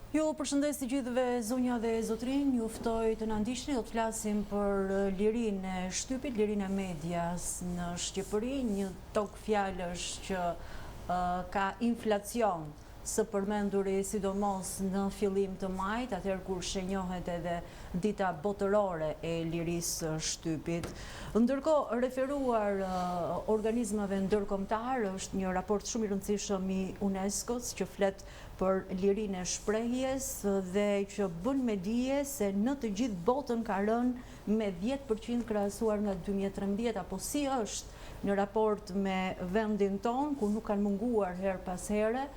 Ju përshëndes të gjithëve zonja dhe zotërinj, ju ftoj të na ndiqni, do të flasim për lirinë e shtypit, lirinë e medias në Shqipëri, një togfjalësh që ka inflacion së përmenduri sidomos në fillim të majit, atëherë kur shenjohet edhe Dita Botërore e Lirisë së Shtypit. Ndërkohë, referuar organizmave ndërkombëtarë, është një raport shumë i rëndësishëm i UNESCO-s që flet për lirinë e shprehjes dhe që bën me dije se në të gjithë botën ka rënë me 10% krahasuar nga 2013, apo si është në raport me vendin tonë, ku nuk kanë munguar herë pas here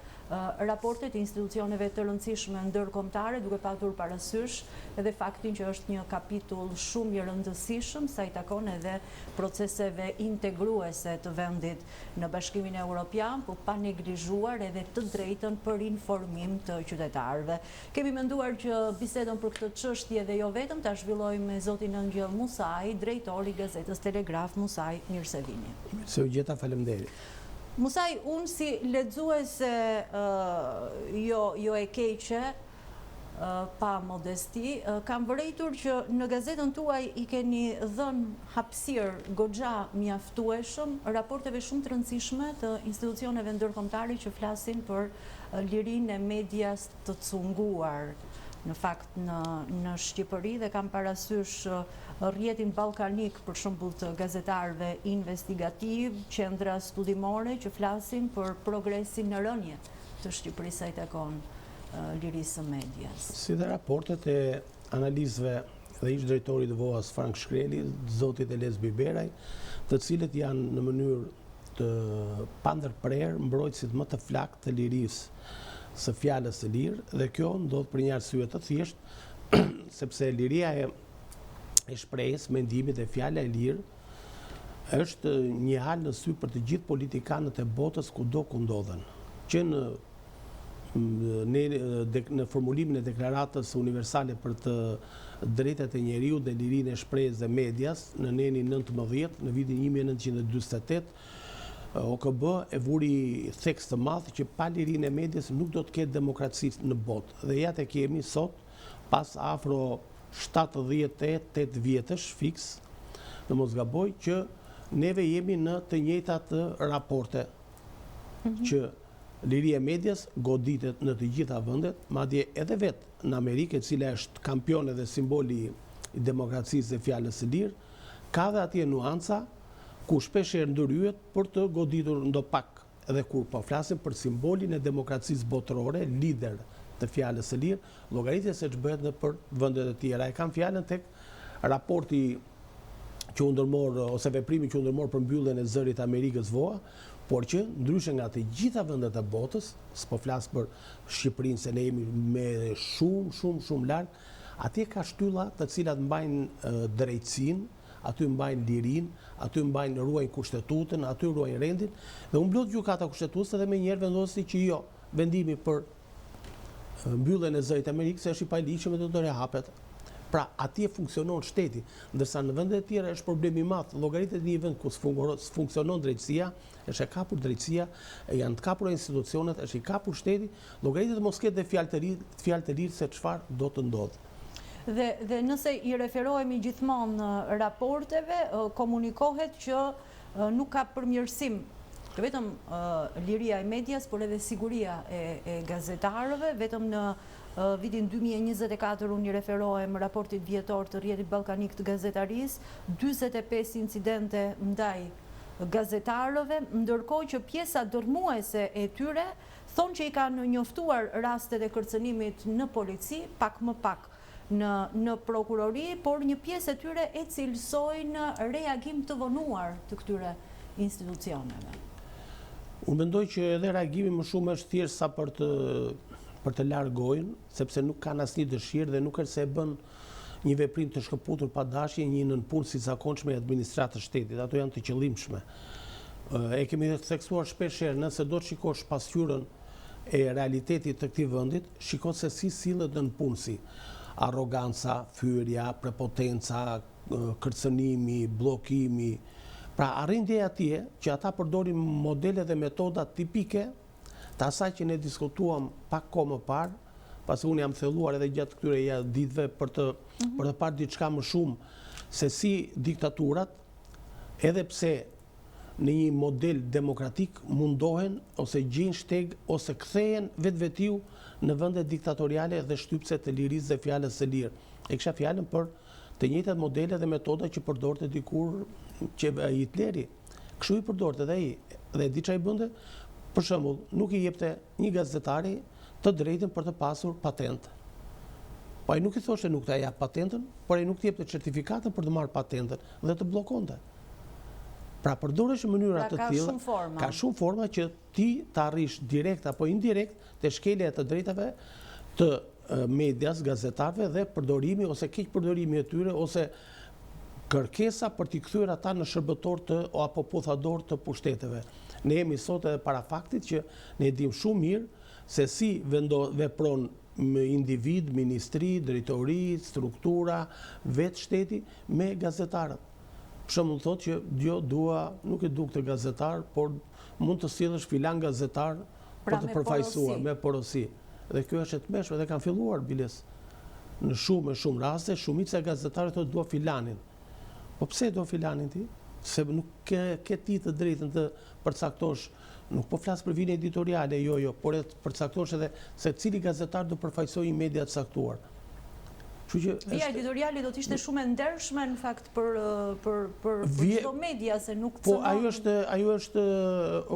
raportet e institucioneve të rëndësishme ndërkombëtare, duke patur parasysh edhe faktin që është një kapitull shumë i rëndësishëm sa i takon edhe proceseve integruese të vendit në Bashkimin Europian, po pa neglizhuar edhe të drejtën për informim të qytetarëve. Kemi menduar që bisedën për këtë çështje dhe jo vetëm ta zhvillojmë me zotin Engjëll Musaj, drejtor i gazetës Telegraf. Musaj, mirë se vini. Mirë se ju gjeta, faleminderit. Musaj, unë si lexuese jo jo e keqe, pa modesti, kam vërejtur që në gazetën tuaj i keni dhënë hapësirë goxha mjaftueshëm raporteve shumë të rëndësishme të institucioneve ndërkombëtare që flasin për lirinë e medias të cunguar në fakt në në Shqipëri dhe kam parasysh rrjetin ballkanik për shembull të gazetarëve investigativë, qendra studimore që flasin për progresin në rënie të Shqipërisë sa i takon lirisë së medias. Si dhe raportet e analistëve dhe ish drejtorit të VOA-s Frank Shkreli, zotit Elez Biberaj, të cilët janë në mënyrë të pandërprerë mbrojtësit më të flaktë të lirisë së fjalës së lirë dhe kjo ndodh për një arsye të thjeshtë, sepse liria e e shprehjes, mendimit dhe fjala e lirë është një halë në sy për të gjithë politikanët e botës kudo ku ndodhen. Që në në në formulimin e Deklaratës Universale për të Drejtat e Njeriut dhe Lirinë e Shprehjes dhe Medias, në nenin 19, në vitin 1948, OKB e vuri theks të madh që pa lirinë e medias nuk do të ketë demokraci në botë. Dhe ja tek jemi sot, pas afro 78 vjetësh fiks, në mos gaboj, që neve jemi në të njëjtat raporte mhm. që liria e medias goditet në të gjitha vendet, madje edhe vetë në Amerikë, e cila është kampione dhe simboli i demokracisë dhe fjalës së lirë, ka dhe atje nuanca ku shpeshherë ndërhyhet për të goditur ndopak edhe kur po flasim për simbolin e demokracisë botërore, lider të fjalës së lirë, llogaritje se ç'bëhet nëpër vendet e tjera. E kam fjalën tek raporti që u ndërmor ose veprimi që u ndërmor për mbylljen e Zërit të Amerikës VOA, por që ndryshe nga të gjitha vendet e botës, s'po flas për Shqipërinë se ne jemi me shumë shumë shumë larg, atje ka shtylla të cilat mbajnë drejtësinë, aty mbajnë lirinë, aty mbajnë ruajnë kushtetutën, aty ruajnë rendin dhe u mblodh gjykata kushtetuese dhe menjëherë vendosi që jo, vendimi për mbylljen e Zërit të Amerikës është i paligjshëm dhe do të rihapet. Pra, atje funksionon shteti, ndërsa në vendet e tjera është problem i madh. Llogaritet në një vend ku s'funksionon drejtësia, është e kapur drejtësia, janë të kapura institucionet, është i kapur shteti, llogaritet mos ketë dhe fjalë të lirë, fjalë të lirë se çfarë do të ndodhë. Dhe dhe nëse i referohemi gjithmonë raporteve, komunikohet që nuk ka përmirësim jo vetëm liria e medias, por edhe siguria e, e gazetarëve, vetëm në vitin 2024 unë i referohem raportit vjetor të Rrjetit Ballkanik të Gazetarisë, 45 incidente ndaj gazetarëve, ndërkohë që pjesa dërrmuese e tyre thonë që i kanë njoftuar rastet e kërcënimit në polici, pak më pak në në prokurori, por një pjesë e tyre e cilësojnë reagim të vonuar të këtyre institucioneve. Unë mendoj që edhe reagimi më shumë është thjesht sa për të për të larë gojën, sepse nuk kanë asnjë dëshirë dhe nuk është se e bën një veprim të shkëputur pa dashje një nënpunës i zakonshëm i administratës shtetit. Ato janë të qëllimshme. E kemi theksuar shpesh herë, nëse do të shikosh pasqyrën e realitetit të këtij vendit, shiko se si sillet nënpunësi. Arroganca, fyerja, prepotenca, kërcënimi, bllokimi. Pra arrin deri atje që ata përdorin modele dhe metoda tipike të asaj që ne diskutuam pak kohë më parë. pasi unë jam thelluar edhe gjatë këtyre ja ditëve për të mhm. për të parë diçka më shumë se si diktaturat edhe pse në një model demokratik mundohen ose gjejnë shteg ose kthehen vetvetiu në vende diktatoriale dhe shtypëse të lirisë dhe fjalës së lirë. E kisha fjalën për të njëjtat modele dhe metoda që përdorte dikur që Hitleri. Kështu i përdorte dhe ai. Dhe e di ça i bënte? Për shembull, nuk i jepte një gazetari të drejtën për të pasur patentë. Po ai nuk i thoshte nuk ta jap patentën, por ai nuk të jepte certifikatën për të marrë patentën dhe të bllokonte. Pra përdoreshin mënyra pra, të tilla. Ka shumë forma. Ka shumë forma që ti të arrish direkt apo indirekt te shkelja e të drejtave të medias, gazetarëve dhe përdorimi ose keqpërdorimi e tyre ose kërkesa për t'i kthyer ata në shërbëtor të apo puthador të pushteteve. Ne jemi sot edhe para faktit që ne dimë shumë mirë se si vendo, vepron me individ, ministri, drejtori, struktura, vetë shteti me gazetarët. Për shembull thotë që jo dua, nuk e du këtë gazetar, por mund të sjellësh filan gazetar pra për të përfaqësuar me porosi. Dhe kjo është e tmerrshme dhe kanë filluar biles në shumë e shumë raste, shumica e gazetarëve thotë dua filanin. Po pse do filanin ti? Se nuk ke, ke ti të drejtën të përcaktosh, nuk po flas për vijën editoriale, jo, jo, por e të përcaktosh edhe se cili gazetar do përfaqësojë një media të caktuar. Kështu që Vija editoriale do të ishte shumë e ndershme në fakt për për për çdo media se nuk po, cënon. Po ajo është ajo është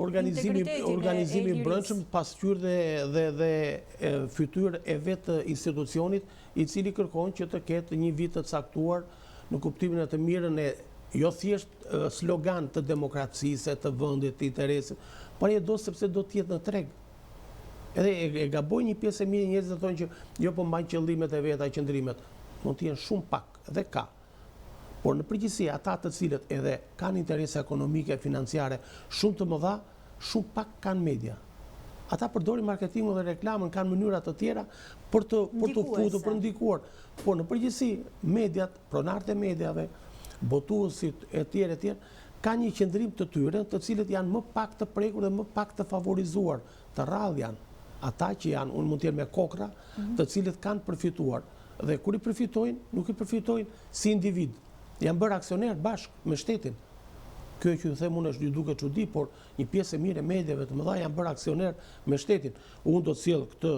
organizimi organizimi i brendshëm, pasqyrë dhe dhe dhe fytyrë e vetë institucionit, i cili kërkon që të ketë një vit të caktuar në kuptimin e të mirën e jo thjesht slogan të demokracisë, të vendit, të interesit, por e do sepse do të jetë në treg. Edhe e, e gabojnë një pjesë e mirë njerëzit dhe thonë që jo po mbajnë qëllimet e veta, qëndrimet. Mund të jenë shumë pak dhe ka. Por në përgjithësi ata të cilët edhe kanë interese ekonomike, financiare shumë të mëdha, shumë pak kanë media. Ata përdorin marketingun dhe reklamën, kanë mënyra të tjera për të për të futur, për ndikuar. Por në përgjithësi mediat, pronarët e mediave, botuesit e tjerë e tjerë kanë një qëndrim të tyre, të cilët janë më pak të prekur dhe më pak të favorizuar. Të rrallë janë ata që janë, unë mund të jenë me kokrra, mhm. të cilët kanë përfituar. Dhe kur i përfitojnë, nuk i përfitojnë si individ. Janë bërë aksionerë bashkë me shtetin. Kjo që ju them unë është ju duket çudi, por një pjesë e mirë e mediave të mëdha janë bërë aksionerë me shtetin. Unë do të sjell këtë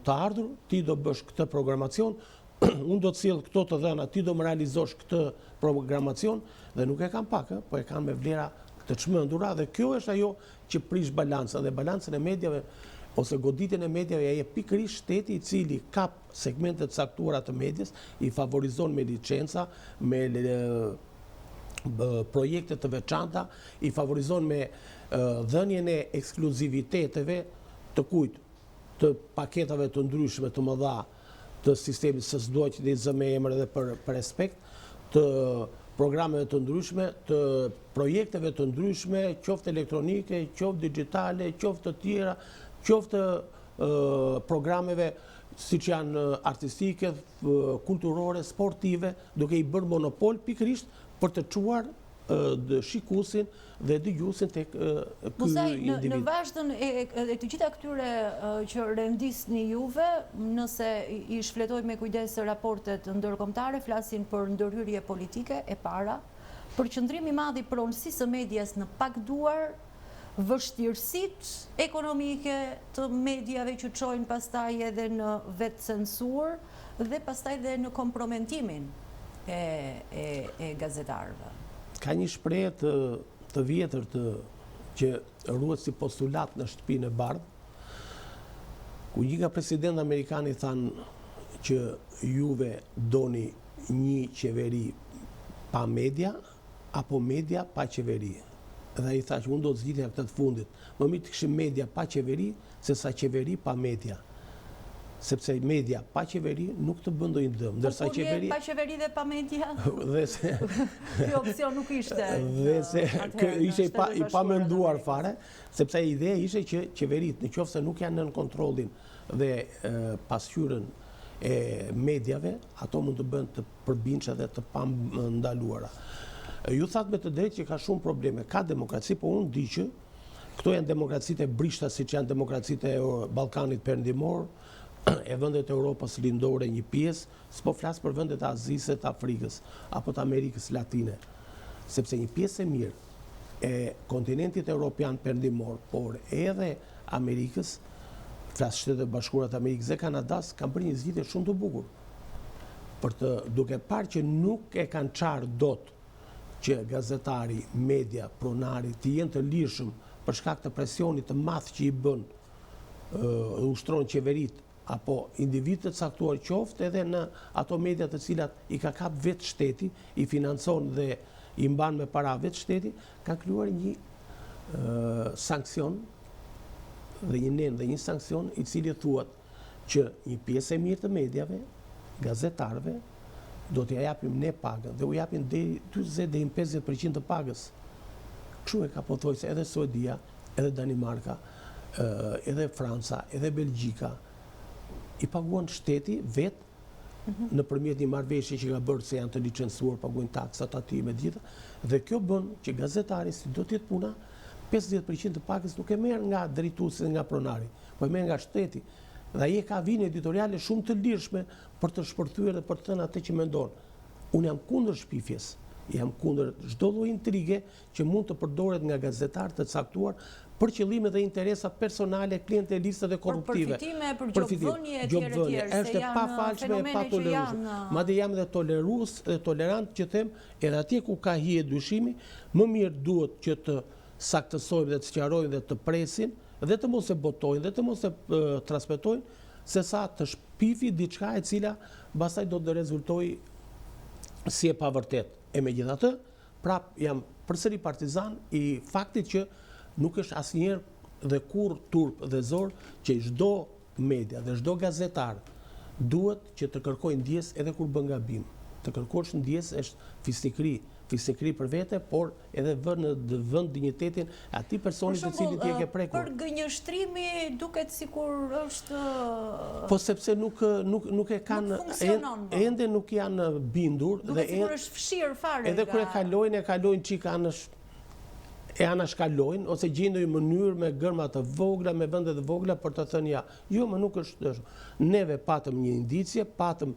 të ardhur, ti do bësh këtë programacion, unë do të sjell këto të dhëna, ti do më realizosh këtë programacion dhe nuk e kanë pak, po e kanë me vlera të çmendura dhe kjo është ajo që prish balancën dhe balancën e mediave ose goditjen e mediave ja jep pikërisht shteti i cili kap segmente të caktuara të medias, i favorizon me licenca, me projekte të veçanta, i favorizon me dhënien e ekskluziviteteve të kujt, të paketave të ndryshme të mëdha të sistemit, se s'dua që t'i zë me emër edhe për, për respekt, të programeve të ndryshme, të projekteve të ndryshme, qoftë elektronike, qoftë digjitale, qoftë të tjera, qoftë programeve siç janë artistike, kulturore, sportive, duke i bërë monopol pikërisht për të çuar shikuesin dhe dëgjuesin tek ky individ. Në vazhdën e të gjitha këtyre që rendisni juve, nëse i shfletojmë me kujdes raportet ndërkombëtare, flasin për ndërhyrje politike e para, përqendrim i madh i pronësisë së medias në pak duar, vështirësitë ekonomike të mediave që çojnë pastaj edhe në vetëcensurë dhe pastaj dhe në kompromentimin e e e gazetarëve. Ka një shprehje të të vjetër të që ruhet si postulat në Shtëpinë e Bardhë, ku një nga presidentët amerikanë i thanë që juve doni një qeveri pa media, apo media pa qeveri. Dhe ai tha që unë do të zgjidhja këtë të fundit. Më mirë të kishim media pa qeveri, se sa qeveri pa media. Sepse media pa qeveri nuk të bën ndonjë dëm. Ndërsa po qeveri pa qeveri dhe pa media. Dhe se ky opsion nuk ishte. Dhe se kjo ishte i pa i pamenduar fare, sepse ideja ishte që qeveritë në qoftë se nuk janë nën kontrollin dhe pasqyrën e mediave, ato mund të bëhen të përbindshme dhe të pandaluara. Ju thatë me të drejtë që ka shumë probleme. Ka demokraci, po unë di që këto janë demokracitë e brishta siç janë demokracitë e Ballkanit Perëndimor, E vendet e Europës Lindore një pjesë, s'po flas për vendet e Azisë e të Afrikës apo të Amerikës Latine, sepse një pjesë e mirë e kontinentit europian perëndimor, por edhe Amerikës, flas Shteteve të Bashkuara të Amerikës dhe Kanadasë, kanë bërë një zgjidhje shumë të bukur. Për të duke parë që nuk e kanë çarë dot që gazetari, media, pronari të jenë të lirshëm për shkak të presionit të madh që i bën dhe ushtron qeveritë apo individë të caktuar qoftë edhe në ato media të cilat i ka kap vetë shteti, i financon dhe i mban me para vetë shteti, kanë krijuar një sanksion dhe një nen dhe një sanksion i cili thuhet që një pjesë e mirë të mediave, gazetarëve, do t'ia japim ne pagën dhe u japin deri 40 deri në 50% të pagës. Kështu e ka pothuajse edhe Suedia, edhe Danimarka, edhe Franca, edhe Belgjika, i paguan shteti vetë mhm. nëpërmjet një marrëveshje që ka bërë se janë të licencuar, paguajnë taksa, tatime, të gjitha, dhe kjo bën që gazetari, si do të jetë puna, 50% të pagës nuk e merr nga drejtuesi dhe nga pronari, po e merr nga shteti. Dhe ai e ka vijën editoriale shumë të lirshme për të shpërthyer dhe për të thënë atë që mendon. Unë jam kundër shpifjes, jam kundër çdo lloj intrige që mund të përdoret nga gazetarë të caktuar për qëllime dhe interesa personale, klienteliste dhe korruptive. Për përfitime, për gjobëvënie etj etj, se janë fenomene që janë. Madje jam edhe tolerues dhe tolerant që them edhe atje ku ka hije dyshimi, më mirë duhet që të saktësojmë dhe të sqarojmë dhe të presin dhe të mos e botojnë dhe të mos e transmetojnë sesa të shpifi diçka e cila pastaj do të rezultojë si e pavërtetë. E megjithatë, Prapë jam përsëri partizan i faktit që nuk është asnjëherë dhe kurrë turp dhe zor që çdo media dhe çdo gazetar duhet që të kërkojë ndjesë edhe kur bën gabim. Të kërkosh ndjesë është fisnikëri, fisnikëri për vete, por edhe vë në vend dinjitetin e atij personi të cilin ti e ke prekur. Përgënjeshtrimi duket sikur është Po sepse nuk nuk nuk e kanë ende nuk janë bindur dhe Duket sikur është fshirë fare Edhe kur e kalojnë e kalojnë çik anësh e anashkalojnë ose gjejnë ndonjë mënyrë me gërma të vogla, me vende të vogla për të thënë ja. Jo, më nuk është ashtu. Neve patëm një indicie, patëm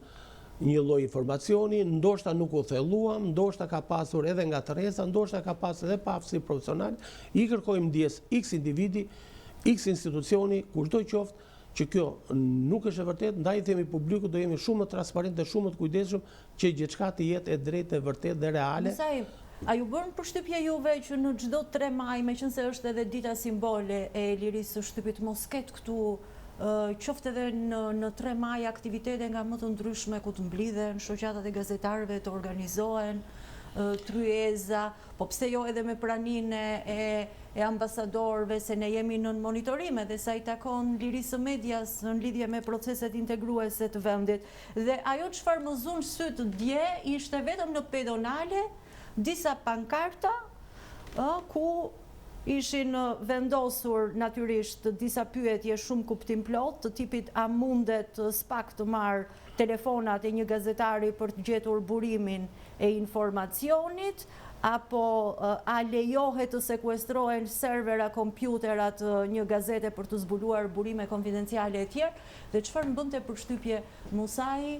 një lloj informacioni, ndoshta nuk u thelluam, ndoshta ka pasur edhe ngatërresa, ndoshta ka pasur edhe paaftësi profesionale, i kërkojmë ndjesë X individi, X institucioni, kushdo qoftë, që kjo nuk është e vërtetë, ndaj i themi publikut do jemi shumë më transparent dhe shumë më të kujdesshëm që gjithçka të jetë e drejtë, e vërtetë dhe reale. Musai, a ju bën përshtypje juve që në çdo 3 maj, meqenëse është edhe dita simbole e lirisë së shtypit, mos ketë këtu qoftë edhe në në 3 maj aktivitete nga më të ndryshme ku të mblidhen shoqatat e gazetarëve, të organizohen tryeza, po pse jo edhe me praninë e e ambasadorëve se ne jemi nën monitorim edhe sa i takon lirisë së medias në lidhje me proceset integruese të vendit. Dhe ajo çfarë më zunë sytë dje ishte vetëm në pedonale disa pankarta ë ku ishin vendosur natyrisht disa pyetje shumë kuptimplotë të tipit a mundet SPAK të marrë telefonat e një gazetari për të gjetur burimin e informacionit, apo a lejohet të sekuestrohen servera, kompjutera të një gazete për të zbuluar burime konfidenciale etj. Dhe çfarë më bënte përshtypje Musai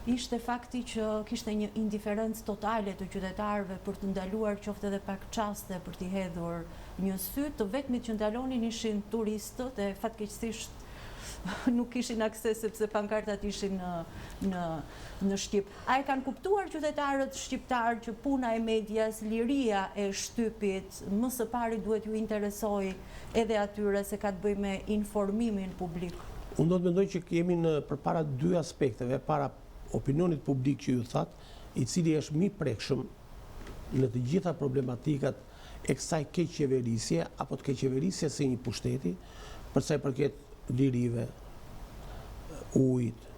ishte fakti që kishte një indiferencë totale të qytetarëve për të ndaluar qoftë edhe pak çaste për t'i hedhur një sy. Të vetmit që ndalonin ishin turistët e fatkeqësisht nuk kishin akses sepse pankartat ishin në në në shqip. A e kanë kuptuar qytetarët shqiptarë që puna e medias, liria e shtypit, më së pari duhet t'ju interesojë edhe atyre se ka të bëjë me informimin publik? Unë do të mendoj që jemi në përpara dy aspekteve, para opinionit publik që ju thatë, i cili është më i prekshëm në të gjitha problematikat e kësaj keqqeverisje apo të keqqeverisjes së një pushteti, për sa i përket lirive, ujit,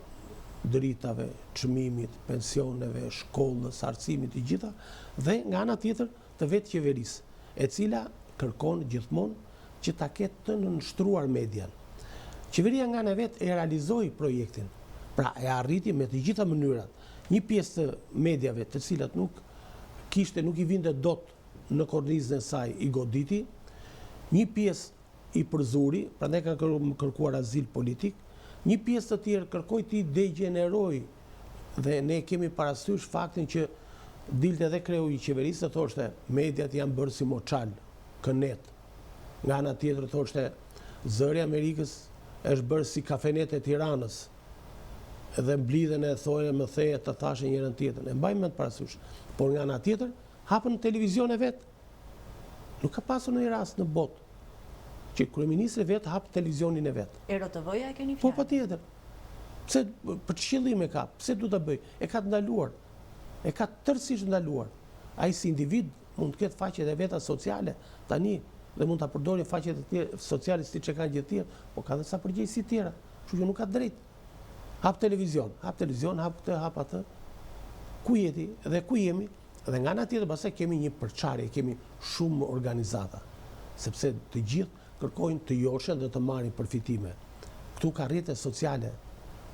dritave, çmimit, pensioneve, shkollës, arsimit, të gjitha, dhe nga ana tjetër të vetë qeverisë, e cila kërkon gjithmonë që ta ketë të nënshtruar median. Qeveria nga ana e vet e realizoi projektin, pra e arriti me të gjitha mënyrat. Një pjesë të mediave të cilat nuk kishte, nuk i vinte dot në kornizën e saj, i goditi, një pjesë i përzuri, prandaj kanë kërkuar azil politik. Një pjesë të tjerë kërkoi t'i degjenerojë dhe ne kemi parasysh faktin që dilte edhe kreu i qeverisë dhe thoshte mediat janë bërë si moçal, kënetë. Nga ana tjetër thoshte Zëri i Amerikës është bërë si kafenetë e Tiranës dhe mblidhen e thojnë më the të thashë njërën tjetrën. E mbajmë mend parasysh. Por nga ana tjetër hapën televizione vetë. Nuk ka pasur ndonjë rast në botë që kryeministri vetë hap televizionin e vet. ERTV-ja e keni po, fjalën? Po patjetër. Pse për ç'qëllim e ka? Pse duhet ta bëjë? E ka të ndaluar. E ka tërësisht ndaluar. Ai si individ mund të ketë faqet e veta sociale tani dhe mund ta përdorin faqet e tjera sociale siç e kanë gjithë tjerë, po ka dhe ca përgjegjësi tjera. Kështu që nuk ka drejt. Hap televizion, hap televizion, hap këtë, hap atë. Ku je ti dhe ku jemi? Dhe nga ana tjetër pastaj kemi një përçarje, kemi shumë organizata, sepse të gjithë kërkojnë të joshen dhe të marrin përfitime. Këtu ka rrjete sociale,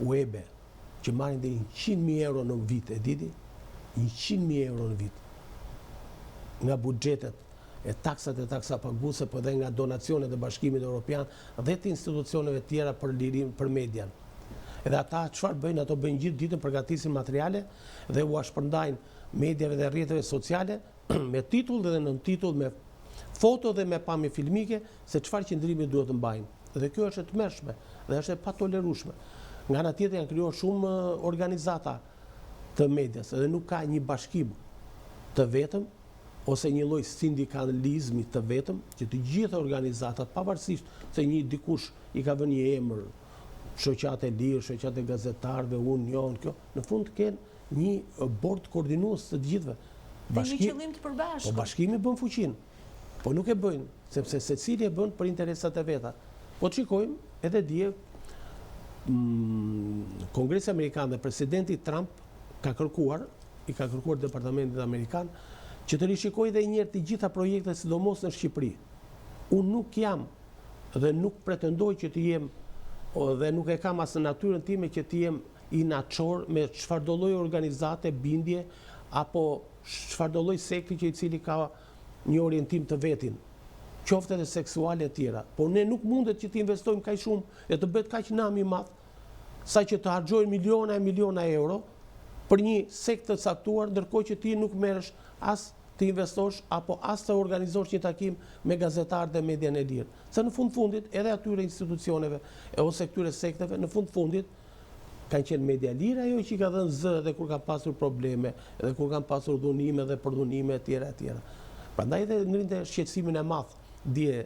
webe, që marrin deri 100.000 euro në vit, e di ti? 100.000 euro në vit. Nga buxhetet e taksat e taksapaguesve, po dhe nga donacionet e Bashkimit Europian dhe të institucioneve tjera për lirinë, për median. Edhe ata çfarë bëjnë? Ato bëjnë gjithë ditën përgatisin materiale dhe ua shpërndajnë mediave dhe rrjeteve sociale me titull dhe nëntitull, me foto dhe me pamje filmike se çfarë qëndrimi duhet të mbajnë. Dhe kjo është e tmerrshme dhe është e patolerueshme. Nga ana tjetër janë krijuar shumë organizata të medias dhe nuk ka një bashkim të vetëm ose një lloj sindikalizmi të vetëm që të gjitha organizatat pavarësisht se një dikush i ka vënë një emër shoqatë e lirë, shoqatë e gazetarëve, union, kjo, në fund të kenë një bord koordinues të të gjithëve. Dhe një qëllim të përbashkët. Po bashkimi bën fuqinë. Po nuk e bëjnë, sepse secili e bën për interesat e veta. Po të shikojmë, edhe dje, mm, Kongresi Amerikan dhe Presidenti Trump ka kërkuar, i ka kërkuar Departamentit Amerikan, që të rishikojë dhe njëherë të gjitha projektet, sidomos në Shqipëri. Unë nuk jam dhe nuk pretendoj që të jem dhe nuk e kam as në natyrën time që të jem inatçor me çfarëdo lloj organizate, bindje apo çfarëdo lloj sekti që i cili ka një orientim të vetin, qoftë edhe seksual e tjera. Por ne nuk mundet që të investojmë kaq shumë e të bëhet kaq nam i madh, sa që të harxhojnë miliona e miliona euro për një sekt të caktuar, ndërkohë që ti nuk merresh as të investosh apo as të organizosh një takim me gazetarët dhe median e lirë. Se në fund fundit, edhe atyre institucioneve e ose këtyre sekteve, në fund fundit, kanë qenë media e lirë ajo që i ka dhënë zë edhe kur kanë pasur probleme, edhe kur kanë pasur dhunime dhe përdhunime e tjera e tjera. Prandaj edhe ngrinte shqetësimin e madh dje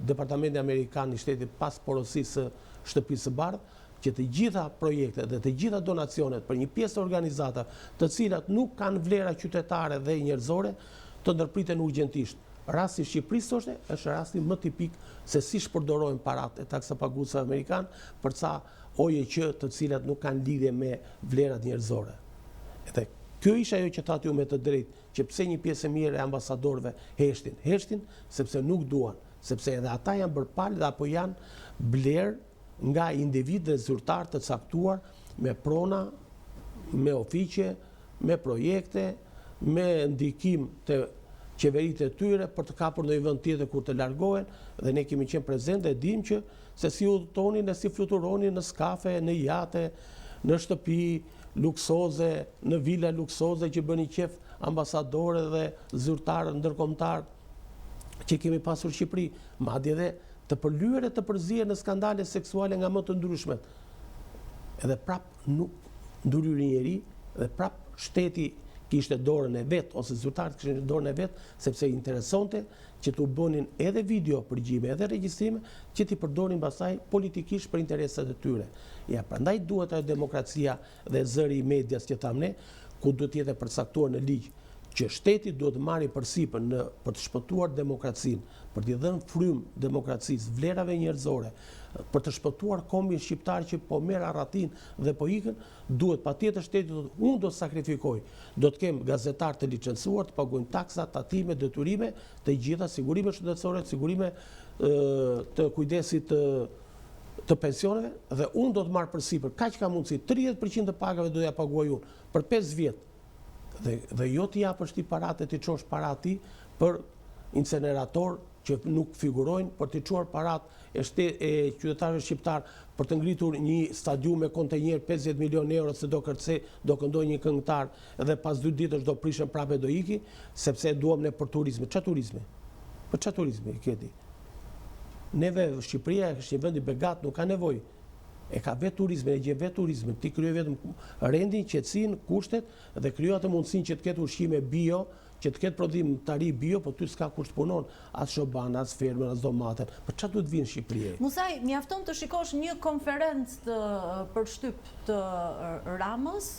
Departamenti Amerikan i Shtetit pas porosisë së Shtëpisë së Bardhë, që të gjitha projektet dhe të gjitha donacionet për një pjesë të organizatave, të cilat nuk kanë vlera qytetare dhe njerëzore, të ndërpriten urgjentisht. Rasti i Shqipërisë, thoshte, është rasti më tipik se si shpërdorohen paratë e taksapaguesve amerikanë për ca OJQ të cilat nuk kanë lidhje me vlerat njerëzore. Dhe kjo ishte ajo që thatë ju me të drejtë, që pse një pjesë e mirë e ambasadorëve heshtin. Heshtin sepse nuk duan, sepse edhe ata janë bërë palë dhe apo janë blerë nga individë dhe zyrtarë të caktuar me prona, me ofiqe, me projekte, me ndikim te qeveritë e tyre për të kapur ndonjë vend tjetër kur të largohen dhe ne kemi qenë prezent dhe dimë që se si udhëtonin e si fluturonin në skafe, në jate, në shtëpi luksoze, në vila luksoze që bënin qejf ambasadorë dhe zyrtarë ndërkombëtarë që kemi pasur në Shqipëri, madje edhe të përlyer e të përzier në skandale seksuale nga më të ndryshmet. Edhe prap nuk ndërhyri njeri dhe prap shteti kishte dorën e vet ose zyrtarët kishin dorën e vet sepse i interesonte që t'u bënin edhe video përgjime, edhe regjistrime që t'i përdorin pastaj politikisht për interesat e tyre. Ja, prandaj duhet ajo demokracia dhe zëri i medias që thamë ne, ku duhet të jetë e përcaktuar në ligj që shteti duhet të marrë përsipër në për të shpëtuar demokracinë, për t'i dhënë frymë demokracisë, vlerave njerëzore, për të shpëtuar kombin shqiptar që po merr arratinë dhe po ikën, duhet patjetër shteti të thotë, unë do të sakrifikoj, do të kem gazetarë të licencuar, të paguajnë taksa, tatime, detyrime, të gjitha, sigurime shëndetësore, sigurime të kujdesit të të pensioneve dhe unë do të marr përsipër, kaq ka mundësi, 30% të pagave do ja paguaj unë për 5 vjet. Dhe dhe jo t'i japësh ti paratë e t'i çosh paratë ti për incenerator. që nuk figurojnë për t'i çuar paratë e shte, e qytetarëve shqiptarë për të ngritur një stadium me kontejnerë 50 milion euro se do kërce, do këndojë një këngëtar dhe pas dy ditësh do prishen prapë e do iki, sepse e duam ne për turizmin. Ça turizmi? Për ça turizmi e keti? Neve Shqipëria është një vend i begatë, nuk ka nevojë. E ka vetë turizmin, e gjen vetë turizmin. Ti krijo vetëm rendin, qetësinë, kushtet dhe krijo atë mundësinë që të ketë ushqime bio, që të ketë prodhimtari bio, po ty s'ka kush të punon, as çoban, as fermer, as domaten. Për çfarë duhet të vinë në Shqipëri? Musaj, mjafton të shikosh një konferencë të për shtyp të Ramës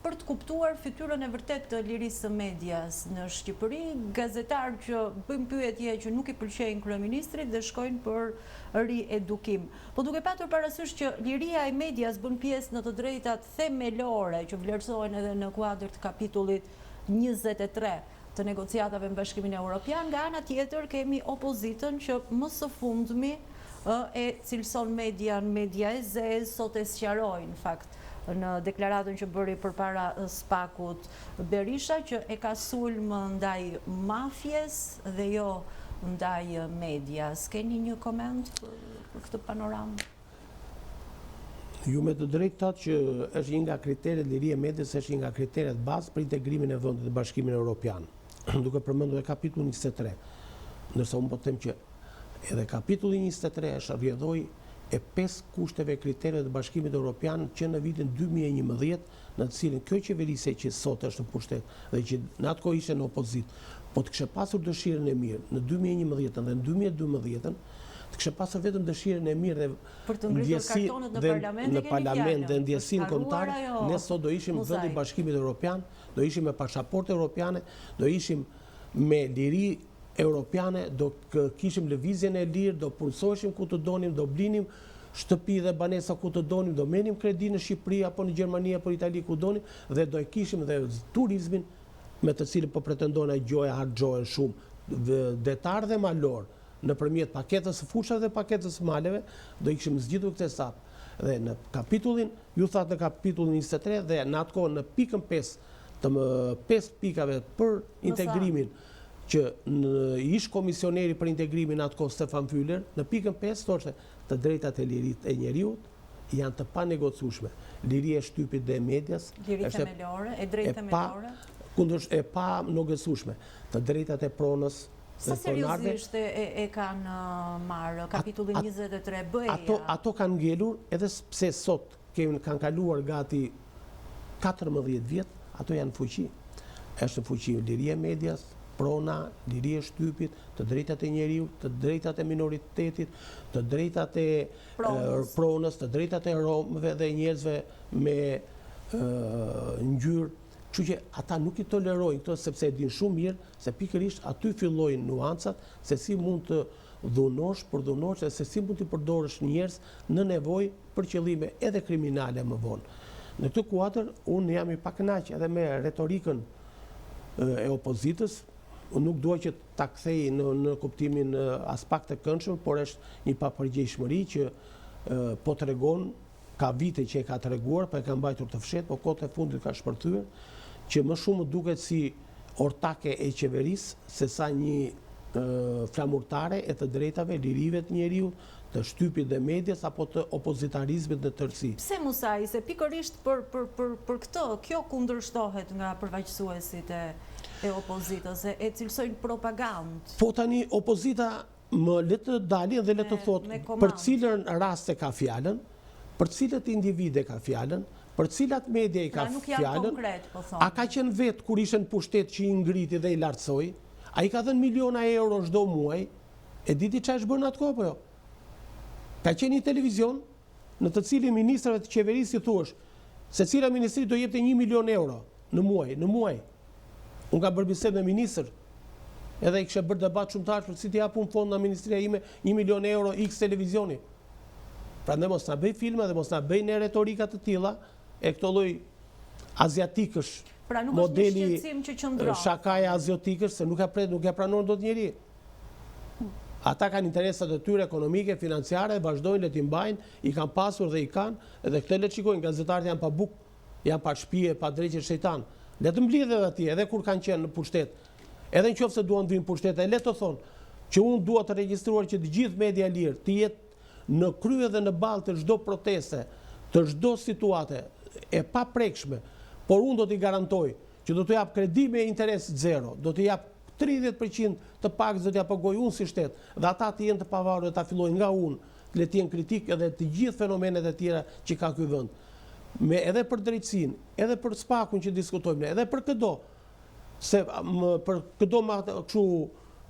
për të kuptuar fytyrën e vërtetë të lirisë së medias në Shqipëri, gazetarë që bëjnë pyetje që nuk i pëlqejnë kryeministrit dhe shkojnë për riedukim. Po duke patur parasysh që liria e medias bën pjesë në të drejtat themelore që vlerësohen edhe në kuadër të kapitullit 23 të negociatave me Bashkimin Europian, nga ana tjetër kemi opozitën që më së fundmi e cilëson median media e zezë, sot e sqaroi në fakt në deklaratën që bëri përpara SPAK-ut Berisha që e ka sulm ndaj mafies dhe jo ndaj medias. Keni një koment për këtë panoramë? Ju me të drejtë thatë që është një nga kriteret liria e medias është një nga kriteret bazë për integrimin e vendit në Bashkimin Europian, duke përmendur edhe kapitullin 23. Ndërsa unë po them që edhe kapitulli 23 është rrjedhojë e pesë kushteve e kritereve të Bashkimit Europian që në vitin 2011, në të cilin kjo qeverisje që sot është në pushtet dhe që në atë kohë ishte në opozitë, po të kishte pasur dëshirën e mirë në 2011 dhe në 2012-ën, të kishte pasur vetëm dëshirën e mirë dhe Për të ngritur kartonët në parlament në parlament dhe ndjesinë kombëtare, ne sot do ishim vend i Bashkimit Europian, do ishim me pasaportë europiane, do ishim me liri europiane, do kishim lëvizjen e lirë, do punësoheshim ku të donim, do blinim shtëpi dhe banesa ku të donim, do merrnim kredi në Shqipëri apo në Gjermani apo Itali ku donim dhe do e kishim dhe turizmin me të cilin po pretendojnë ai gjoja harxhohen shumë detar dhe malor nëpërmjet paketës së fushave dhe paketës së maleve, do i kishim zgjidhur këtë hesap. Dhe në kapitullin, ju thatë në kapitullin 23 dhe në atë kohë në pikën 5 të më 5 pikave për integrimin që në ish komisioneri për integrimin në atë kohë Stefan Füle, në pikën 5 thoshte të drejtat e liritë e njeriut janë të panegociueshme. Liria e shtypit dhe e medias Liri është themelore, e drejtë themelore. Kundër e panegociueshme. Të drejtat e pronës, Sa seriozisht e kanë marrë kapitullin 23 BE-ja? Ato, ato kanë ngelur edhe pse sot kanë kaluar gati 14 vjet, ato janë fuqi. Është në fuqi liria e medias, prona, liria e shtypit, të drejtat e njeriut, të drejtat e minoritetit, të drejtat e pronës, të drejtat e romëve dhe njerëzve me ngjyrë. Kështu që ata nuk i tolerojnë këto sepse e dinë shumë mirë se pikërisht aty fillojnë nuancat se si mund të dhunosh, përdhunosh dhe se si mund t'i përdorësh njerëz në nevojë për qëllime edhe kriminale më vonë. Në këtë kuadër, unë jam i pakënaqur edhe me retorikën e opozitës, unë nuk dua që ta kthej në në kuptimin aspak të këndshëm, por është një papërgjegjshmëri që po tregon ka vite që e ka treguar, po e ka mbajtur të fshehtë, po kohët e fundit ka shpërthyer, që më shumë duket si ortake e qeverisë, se sa një flamurtare e të drejtave, lirive të njeriut, të shtypit dhe medias apo të opozitarizmit në tërësi. Pse Musai, se pikërisht për për për për këtë kjo kundërshtohet nga përfaqësuesit e e opozitës, e e cilësojnë propagandë. Po tani opozita Më le të dalin dhe le të thotë për cilën rast e ka fjalën, për cilët individë e ka fjalën, për cilat media i ka fjalën, po a ka qenë vetë kur ishte në pushtet që i ngriti dhe i lartësoi, a i ka dhënë miliona euro çdo muaj, e di ti ça është bërë në atë kohë apo jo? Ka qenë një televizion në të cilin ministrave të qeverisë i thuhesh, secila ministri do jepte 1 milion euro në muaj, në muaj. Unë kam bërë bisedë me ministër, edhe i kisha bërë debat shumë të ashpër, si t'i jap unë fond nga ministria ime 1 milion euro X televizioni. Prandaj mos na bëj filma dhe mos na bëj ne retorika të tilla e këto lloj aziatikësh. Pra nuk është një shqetësim që qëndron. Shakaja aziatikësh se nuk e pret, nuk e pranon dot njeri. Ata kanë interesat e tyre ekonomike, financiare, vazhdojnë le t'i mbajnë, i kanë pasur dhe i kanë, edhe këtë le të shikojnë, gazetarët janë pa bukë, janë pa shtëpi e pa dreq e shejtan. Le të mblidhen atje, edhe kur kanë qenë në pushtet. Edhe në qoftë se duan të vinë në pushtet, e le të thonë. Që unë dua të regjistruar që të gjithë media e lirë të jetë në krye dhe në ballë të çdo proteste, të çdo situate e paprekshme, por unë do t'i garantoj që do t'u jap kredi me interes zero, do t'i jap 30% të pagës do t'ia pagoj unë si shtet dhe ata të jenë të pavarur dhe ta fillojnë nga unë, le të jenë kritikë edhe të gjithë fenomenet e tjera që ka ky vend. Me edhe për drejtësinë, edhe për SPAK-un që diskutojmë ne, edhe për këdo, se për këdo ma kështu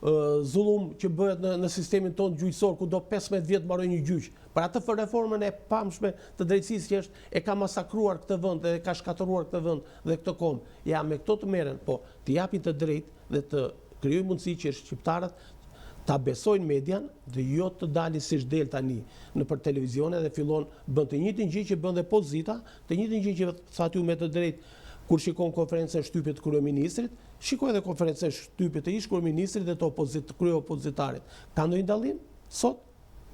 zullum që bëhet në, në sistemin tonë gjyqësor, ku do 15 vjet mbarojë një gjyq. Për atë për reformën e famshme të drejtësisë që është e ka masakruar këtë vend dhe e ka shkatërruar këtë vend dhe këtë komb. Ja, me këto të merren, po t'i japin të drejtë dhe të krijojnë mundësi që shqiptarët ta besojnë median dhe jo të dalin siç del tani nëpër televizione dhe fillon bën të njëjtën gjë që bën dhe pozita, të njëjtën gjë që thatë ju me të drejtë kur shikon konferencën e shtypit të kryeministrit, shikoj edhe konferencën e shtypit të ish kryeministrit dhe të opozit kryeopozitarit. Ka ndonjë dallim? Sot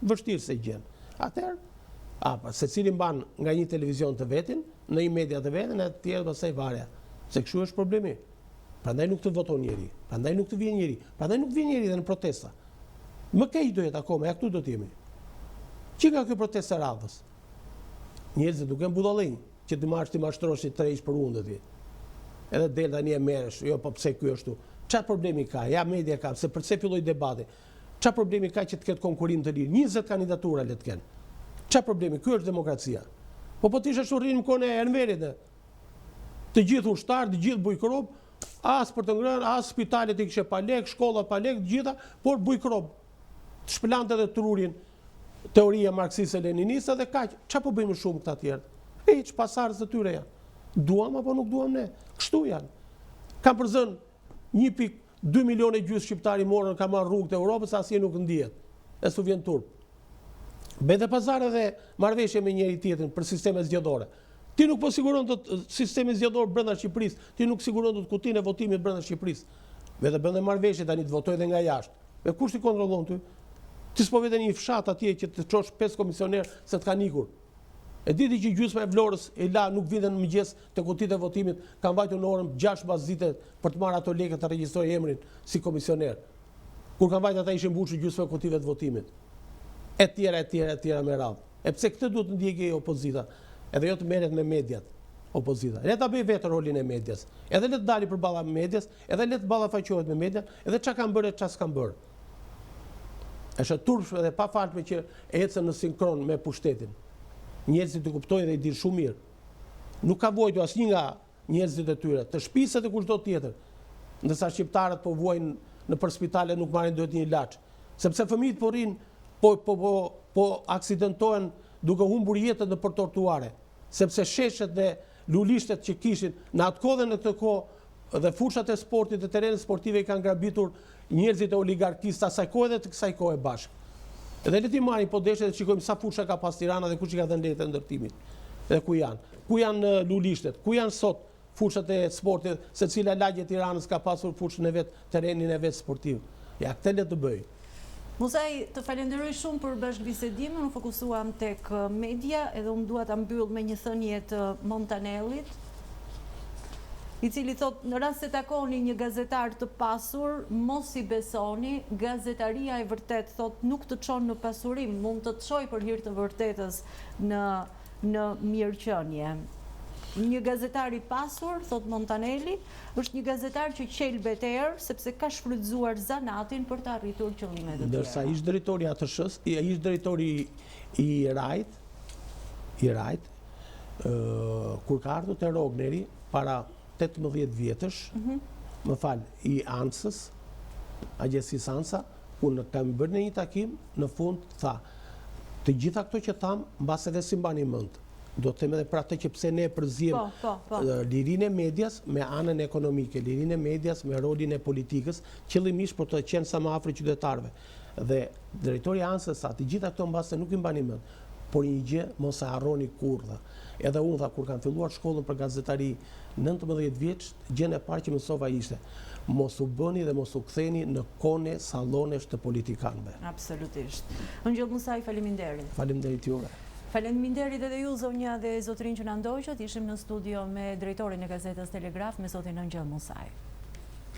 vështirë se gjen. Atëherë, apa, secili mban nga një televizion të vetin, në një media të vetin, e të tjerë pastaj varja. Se kështu është problemi. Prandaj nuk të voton njeri, prandaj nuk të vjen njeri, prandaj nuk vjen njeri dhe në protesta. Më keq do jetë akoma, ja këtu do të jemi. Që nga kjo protestë e radhës. Njerëzit nuk janë budallenj që të marrësh t'i mashtrosh t'i tërheqësh për hundë ti. Edhe del tani e merresh, jo po pse ky ashtu. Çfarë problemi ka? Ja media ka, se përse filloi debati. Çfarë problemi ka që të ketë konkurrim të lirë? 20 kandidatura le të kenë. Çfarë problemi? Ky është demokracia. Po po të ishte ashtu rrinim kohën e Enverit ne. Të gjithë ushtarë, të gjithë bujkrob, as për të ngrënë, as spitalet i kishe pa lek, shkollat pa lek, të gjitha, por bujkrob. Të shpëlante edhe trurin teoria marksiste leniniste dhe kaq. Ça po bëjmë shumë këta tjerë? Hiç, pasardhës të tyre janë. Duam apo nuk duam ne? Kështu janë. Kanë përzënë 1.2 milionë e gjysë shqiptari morën, ka marrë rrugët e Europës, asnjë nuk ndihet. E s'u vjen turp. Bëjnë dhe pazare dhe marrëveshje me njëri tjetrin për sisteme zgjedhore. Ti nuk po siguron dot sistemin zgjedhor brenda Shqipërisë, ti nuk siguron dot kutinë e votimit brenda Shqipërisë. Vetë bën dhe marrëveshje tani të votojë dhe nga jashtë. E kush t'i kontrollon ty? Ti s'po vete në një fshat atje që të çosh 5 komisioner se të kanë ikur. E di ti që gjysma e Vlorës e la nuk vinte në mëngjes te kutitë e votimit, kanë vajtur në orën 6 mbasdite për të marrë ato lekë të regjistrojë emrin si komisioner. Kur kanë vajtur ata ishin mbushur gjysma e kutive të votimit. E tjera, e tjera, e tjera me radhë. E pse këtë duhet të ndjekë opozita, edhe jo të merret me mediat opozita. Le ta bëjë vetë rolin e medias. Edhe le të dali përballë medias, edhe le të ballafaqohet me median, edhe çka kanë bërë e çka s'kan bërë. Është e turpshme dhe pafalshme që ecën në sinkron me pushtetin. Njerëzit e kuptojnë dhe i dinë shumë mirë. Nuk ka vuajtur asnjë nga njerëzit e tyre, të shtëpisë dhe kushdo tjetër. Ndërsa shqiptarët po vuajnë nëpër spitale nuk marrin dot një ilaç. Sepse fëmijët po rrinë, po po po po aksidentohen duke humbur jetën nëpër trotuare, sepse sheshet dhe lulishtet që kishin në atë kohë dhe në këtë kohë dhe fushat e sportit dhe terrenet sportive i kanë grabitur njerëzit e oligarkisë të asaj kohe dhe të kësaj kohe bashkë. Edhe le t'i marrin po deshe dhe të shikojmë sa fusha ka pas Tirana dhe kush i ka dhënë lejet e ndërtimit. Dhe ku janë? Ku janë lulishtet? Ku janë sot fushat e sportit, secila lagje e Tiranës ka pasur fushën e vet, terrenin e vet sportiv. Ja, këtë le të bëjë. Musaj, të falenderoj shumë për bashkëbisedimin, u fokusuam tek media, edhe unë dua ta mbyll me një thënie të Montanellit, i cili thotë në rast se takoni një gazetar të pasur, mos i besoni, gazetaria e vërtetë thotë nuk të çon në pasurim, mund të të çojë për hir të vërtetës në në mirëqenie. Një gazetar i pasur, thotë Montanelli, është një gazetar që qelbet erë, sepse ka shfrytëzuar zanatin për të arritur qëllime të tjera. Ndërsa ish-drejtori i ATSH-së, ish-drejtori i RAI-t, i RAI-t, kur ka ardhur te Rogneri para 18 vjetësh, mhm. më fal, i ANSës, agjencisë ANSA, Kur ne kemi bërë në një takim, në fund tha, të gjitha këto që thamë, mbase edhe s'i mbani mend. Do të them edhe për atë që pse ne e përziejmë po, po, po. lirinë e medias me anën ekonomike, lirinë e medias me rolin e politikës, qëllimisht për të qenë sa më afër qytetarëve. Dhe drejtori i ANSës tha, të gjitha këto mbase nuk i mbani mend, por një gjë mos e harroni kurrë, tha. Edhe unë tha kur kam filluar shkollën për gazetari 19 vjeç, Gjënë e parë që mësova ishte, mos u bëni dhe mos u ktheni në kone sallonesh të politikanëve. Absolutisht. Ëngjëll Musaj, faleminderit. Faleminderit juve. Faleminderit edhe ju zonja dhe zotërinj që na ndoqët. Ishim në studio me drejtorin e gazetës Telegraf, me zotin Ëngjëll Musaj.